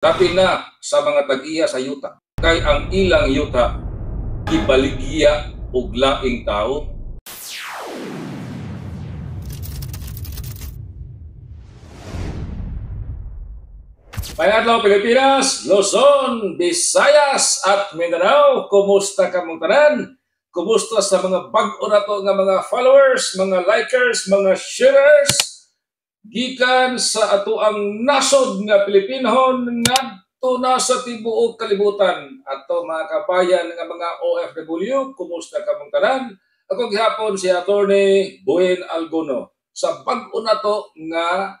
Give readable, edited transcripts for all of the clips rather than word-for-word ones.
Labi na sa mga tag-iya sa yuta, kay ang ilang yuta gibaligya og laing tawo. Mayadlaw, Pilipinas, Luzon, Visayas at Mindanao. Kumusta kamong tanan? Kumusta sa mga bag-o nato nga mga followers, mga likers, mga sharers? Gikan sa ato ang nasod nga Pilipinhon ngadto na sa tibuok kalibutan. Ato mga kabayan nga mga OFW, kumusta kamong tanan? Ako gihapon si Attorney Buen Alguno sa bag-o nato nga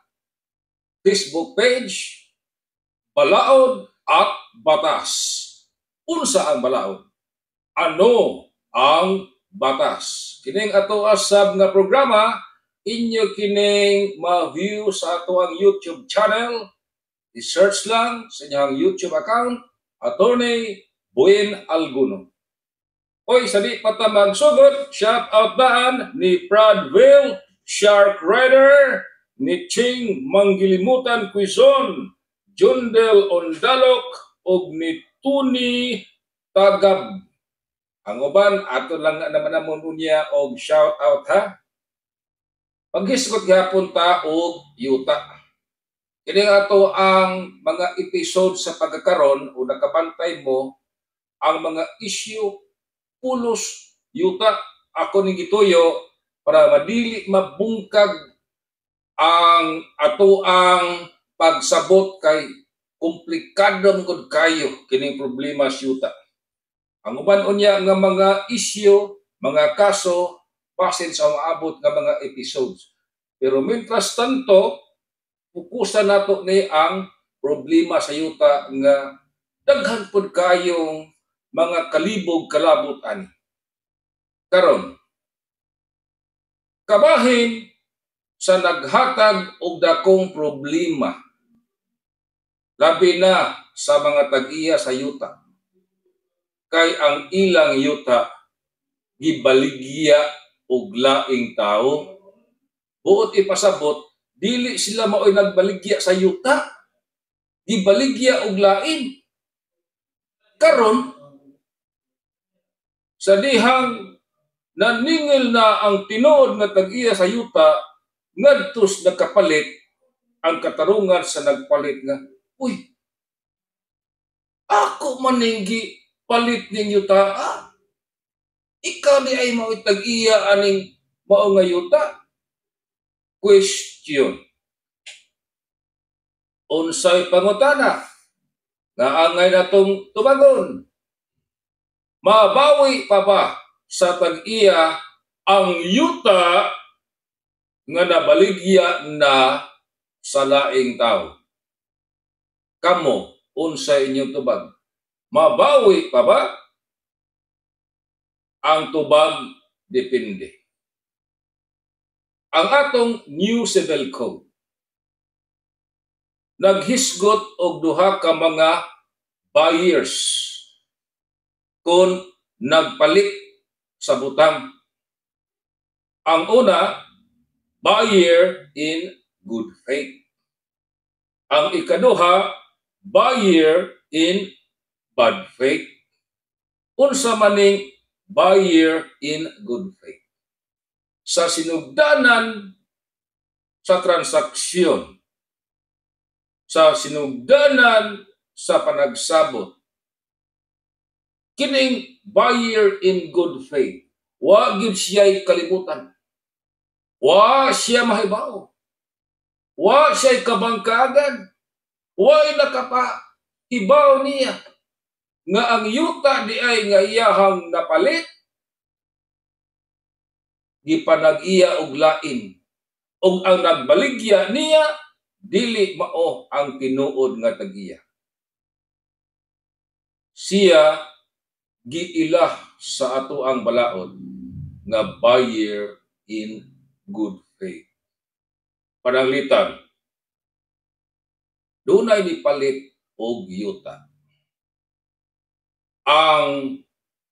Facebook page, Balaod at Batas. Unsa ang balaod? Ano ang batas? Kining ato asab nga programa, inyo kining ma-view sa ato ang YouTube channel. I-search lang sa inyong YouTube account, Attorney Buen Alguno. Oy, sa di pa ta magsugod, shout out daan ni Pradville Shark Rider, ni Ching Manggilimutan Quezon, Jundel Ondalok, ug ni Tuni Tagab. Ang uban, ato lang na naman namon unya og shout out ha. Paghisgot gihapon ta og yuta. Kini ato ang mga episode sa pagkakaron o nakabantay mo ang mga issue pulos yuta. Ako ning gituyo para madili mabungkag ang ato ang pagsabot kay komplikado man gud kayo kining problema sa yuta. Ang uban unya nga mga issue, mga kaso, basin sa maabot nga mga episodes. Pero mientras tanto, pukusan nato ni ang problema sa yuta nga daghan pud kayong mga kalibog kalabot ani. Karon, kabahin sa naghatag og dakong problema, labi na sa mga tag-iya sa yuta, kay ang ilang yuta gibaligya og laing tawo. Buot ipasabot, dili sila maoy nagbaligya sa yuta, gibaligya og lain. Karon, sa dihang naningil na ang tinuod nga tag-iya sa yuta, ngadtos nagkapalit ang katarungan sa nagpalit nga, uy, ako maninggi palit ning yuta, ah. Ikaw di ay mao'y tag-iya aning mao nga yuta. Question. Unsay pangutana nga angay natong tubagon? Mabawi pa ba sa tag-iya ang yuta nga nabaligya na sa laing tao? Kamo, unsay inyong tubag? Mabawi pa ba? Ang tubag depende. Ang atong New Civil Code naghisgot og duha ka mga buyers kung nagpalit sa butang. Ang una, buyer in good faith. Ang ikaduha, buyer in bad faith. Unsa maning buyer in good faith? Sa sinugdanan sa transaksyon, sa sinugdanan sa panagsabot, kining buyer in good faith, wa gyud siya'y kalibutan. Wa siya mahibaw. Wa siya'y kabangkagan. Wa nakapa hibaw niya nga ang yuta di ay nga iyahang napalit gipanag-iya og lain, ug ang nagbaligya niya dili mao ang tinuod nga tag-iya. Siya giila sa ato ang balaod nga buyer in good faith. Pananglitan, dunay nipalit og yuta. Ang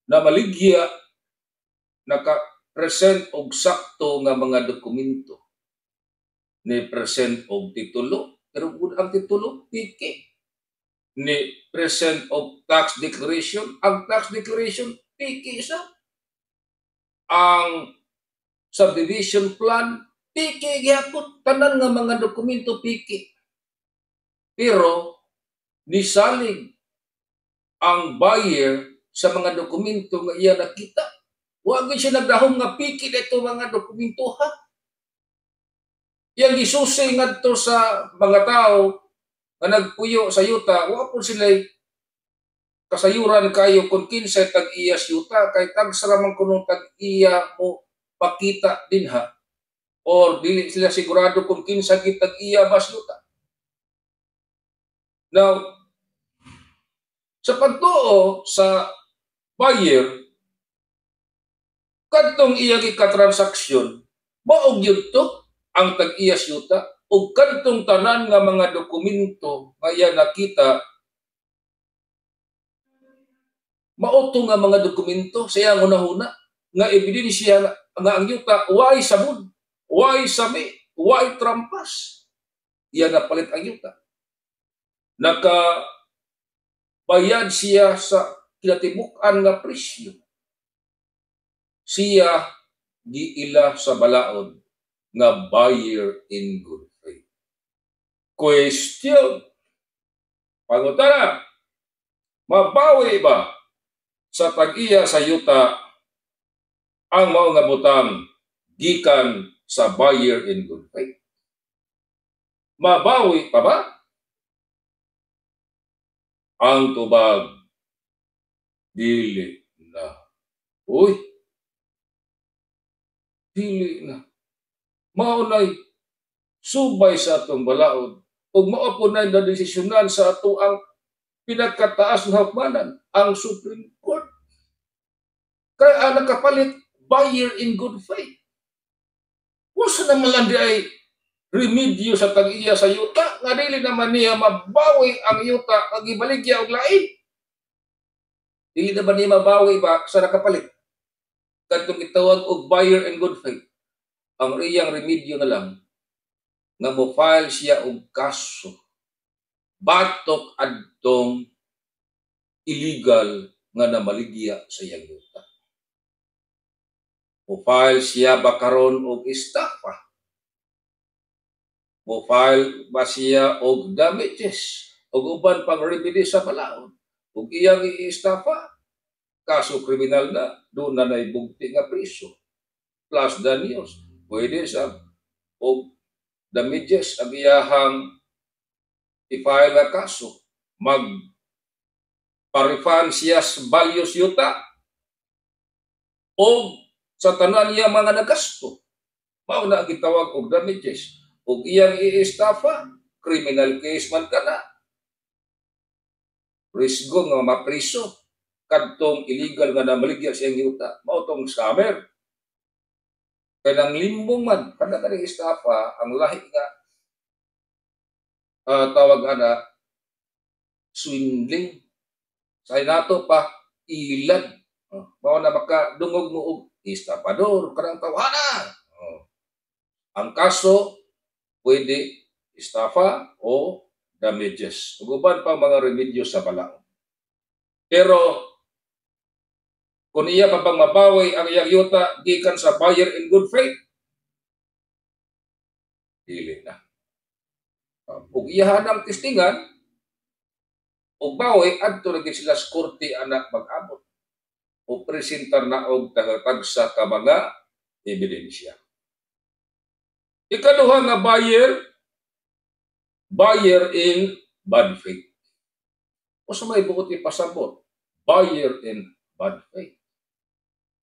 namaligya naka-present og sakto nga mga dokumento. Ni present og titulo, pero kung ang titulo piki. Ni present og tax declaration. Ang tax declaration, piki sa. Ang subdivision plan, piki gyapon. Tanan nga mga dokumento, piki. Pero nisalig ang buyer sa mga dokumento nga iya nakita. Wa gyud siya nagdahom nga piki dito mga dokumento, ha. Iyang gisusi ngadto sa mga tao nga nagpuyo sa yuta, wa po sila kasayuran kayo kung kinsay tag-iya sa yuta, kay tagsa ra man kunong tag-iya mo pakita dinha or dili sila sigurado kung kinsa gid tag-iya ba sa yuta. Now, sa pagtuo sa buyer, kadtong iya gikatransaksyon, mao gyud to ang tag-iya sa yuta ug kadtong tanan nga mga dokumento nga iya nakita, mao to nga mga dokumento sa iyang hunahuna nga ebidensya nga ang yuta way sabud, way sami, way trampas. Iya napalit ang yuta. Naka bayad siya sa kinatibuk-an nga presyo. Siya giila sa balaod nga buyer in good faith. Question. Pangutana, mabawi ba sa tag-iya sa yuta ang mao nga butang gikan sa buyer in good faith? Mabawi pa ba? Ang tubag, dili na. Uy, dili na. Mao nay subay sa atong balaod ug mao po nay nadesisyonan sa ato ang pinagkataas nga hukmanan, ang Supreme Court. Kay ang nakapalit, buyer in good faith. Unsa naman lang di ay remedyo sa tag-iya sa yuta nga dili naman niya mabawi ang yuta nga gibaligya og lain? Dili na ba niya mabawi ba sa nakapalit? Kadtong gitawag og buyer in good faith. Ang iyang remedyo na lang nga mo file siya og kaso batok adtong illegal nga namaligya sa iyang yuta. Mo file siya ba karon og estafa? Mo file ba siya og damages og uban pang remedy sa balaod? Ug iyang i-estafa, kaso kriminal na, duna na bugti nga priso. Plus daños. Pwede sa og damages ang iyahang i-file nga kaso. Mag pa-refund siya sa values yuta o sa tanan niya mga nagasto. Mao na ang gitawag og damages. Ug iyang i-estafa, criminal case man kana. Risgo nga mapriso kadtong illegal nga namaligya sa iyang yuta. Mao tong scammer. Kay nang limbong man kada kaning estafa, ang lahi nga tawag ana, swindling. Sa nato pa ilad. Oh, mao na makadungog mo og estapador kanang tawhana. Oh. Ang kaso pwede estafa o damages. Ug uban pa mga remedyo sa balaod. Pero kung iya pa bang mabawi ang iyang yuta gikan sa buyer in good faith, dili na. Ug iyahan ang testingan og bawi, adto na gid sila sa korte anak mag-abot o presentar na og tagsa ka mga ebidensya. Ikaduha nga buyer, buyer in bad faith. O sa may buot ipasabot, buyer in bad faith.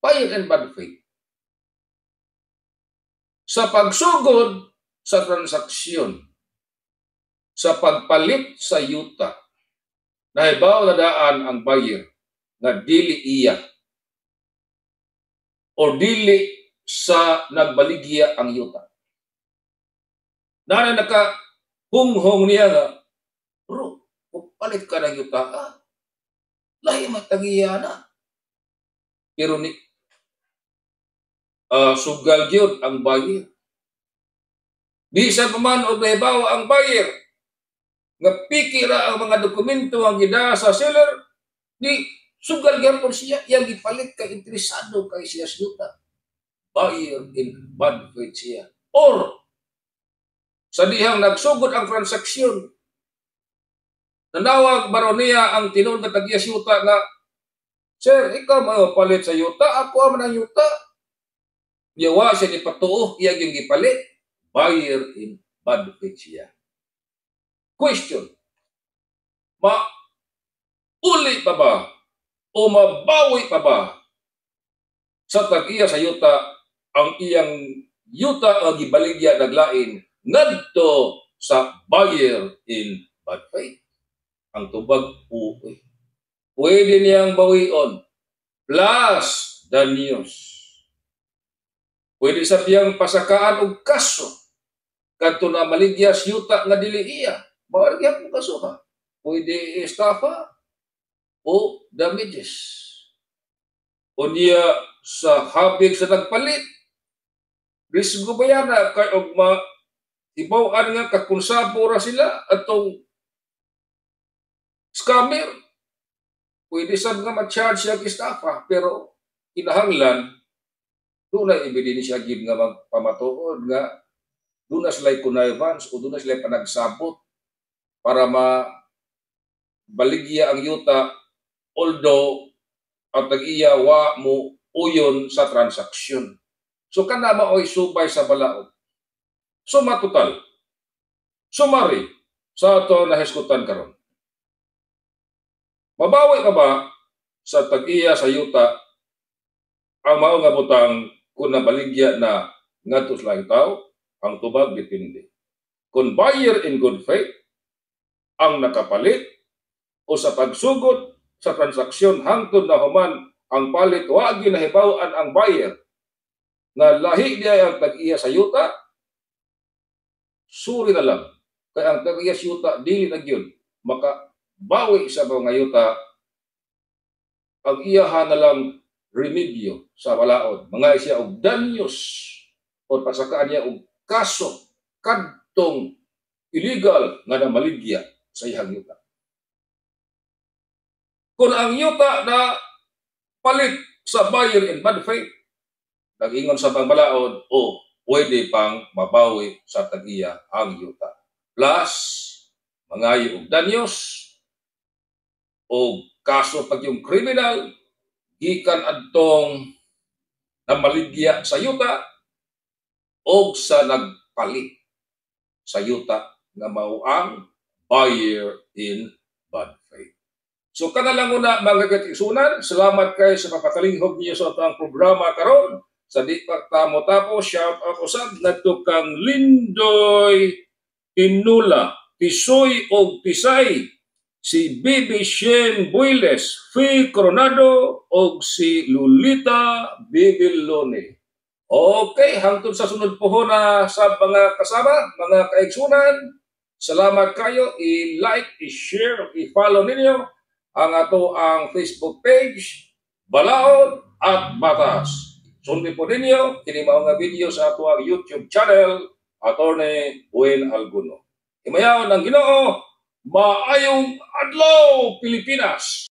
Buyer in bad faith. Sa pagsugod sa transaksyon, sa pagpalit sa yuta, nahibaw na daan ang buyer nga dili iya or dili sa nagbaligya ang yuta. Nana naka hunghong niya nga, "Bro, kung palit ka ng yuta ka, lahi matagiya na." Pero ni sugal gyud ang buyer. Bisan pa man og nahibaw ang buyer Nga piki ra ang mga dokumento ang gida sa seller, di sugal gyapon siya, iyang gipalit kay interesado kay siya sa yuta. Buyer in bad faith siya. Or sa dihang nagsugod ang transaksyon, nanawag baroneya ang tinuod nga tag-iya sa yuta nga, "Sir, ikaw mo palit sa yuta, ako man ang yuta." Yawa siya ni patuo, iya yung gipalit. Buyer in bad faith siya. Question. Ma uli pa ba o mabawi pa ba sa tag-iya sa yuta ang iyang yuta o gibaligya naglain ngadto sa buyer in bad faith? Ang tubag, uy. Pwede niyang bawion plus daños. Pwede sa tiyang pasakaan og kaso kadto na maligya sa yuta nga dili iya. Mao gyapon kasuha. Pwede estafa o damages. Unya sa habig sa nagpalit, risgo ba yan na kay og ma hibaw-an nga kakonsabo ra sila atong scammer, pwede sad nga ma-charge siya estafa, pero kinahanglan dunay ebidensya gid nga magpamatuod nga duna sila connivance o duna sila panagsabot para ma baligya ang yuta, although ang tag-iya wa mo uyon sa transaksyon. So kana maoy subay sa balaod. Suma total. Summary sa ato nahisgutan karon. Mabawi pa ba sa tag-iya sa yuta ang mao nga butang kung nabaligya na ngadto sa laing tao? Ang tubag, depende. Kung buyer in good faith ang nakapalit o sa pagsugod sa transaksyon hangtod na human ang palit, wa ginahibaw-an ang buyer nga lahi diay ang tag-iya sa yuta, suri na lang kay ang tag-iya sa yuta dili na gyud makabawi sa mga yuta. Ang iyaha na lang remedyo sa balaod, mga siya og daños o pasakaan niya og kaso kadtong illegal nga namaligya sa iyang yuta. Kung ang yuta na palit sa buyer in bad faith, nag-ingon sa pangbalakod o pwede pang mabawi sa tag-iya ang yuta. Plus, mangayo og daños o kaso pag yung criminal gikan adtong namaligya sa yuta o sa nagpalit sa yuta nga mao ang buyer in bad faith. So kana lang una, mga kaigsuonan, salamat kay sa papatalinghog niyo sa atong programa karon. Sa di pa ta motapos, shout out usab ngadto kang Lindoy Tinula, Tisoy og Tisay, si Bibi Shen Builes, Fee Coronado og si Lolita Bibilone. Okay, hangtod sa sunod po na sa mga kasama, mga kaigsunan. Salamat kayo, i-like, i-share, i-follow ninyo ang ato ang Facebook page, Balaod at Batas. Sundin po ninyo kini mao nga video sa ato ang YouTube channel, Attorney Wayne Alguno. Himayaon ang Ginoo, maayong adlaw, Pilipinas!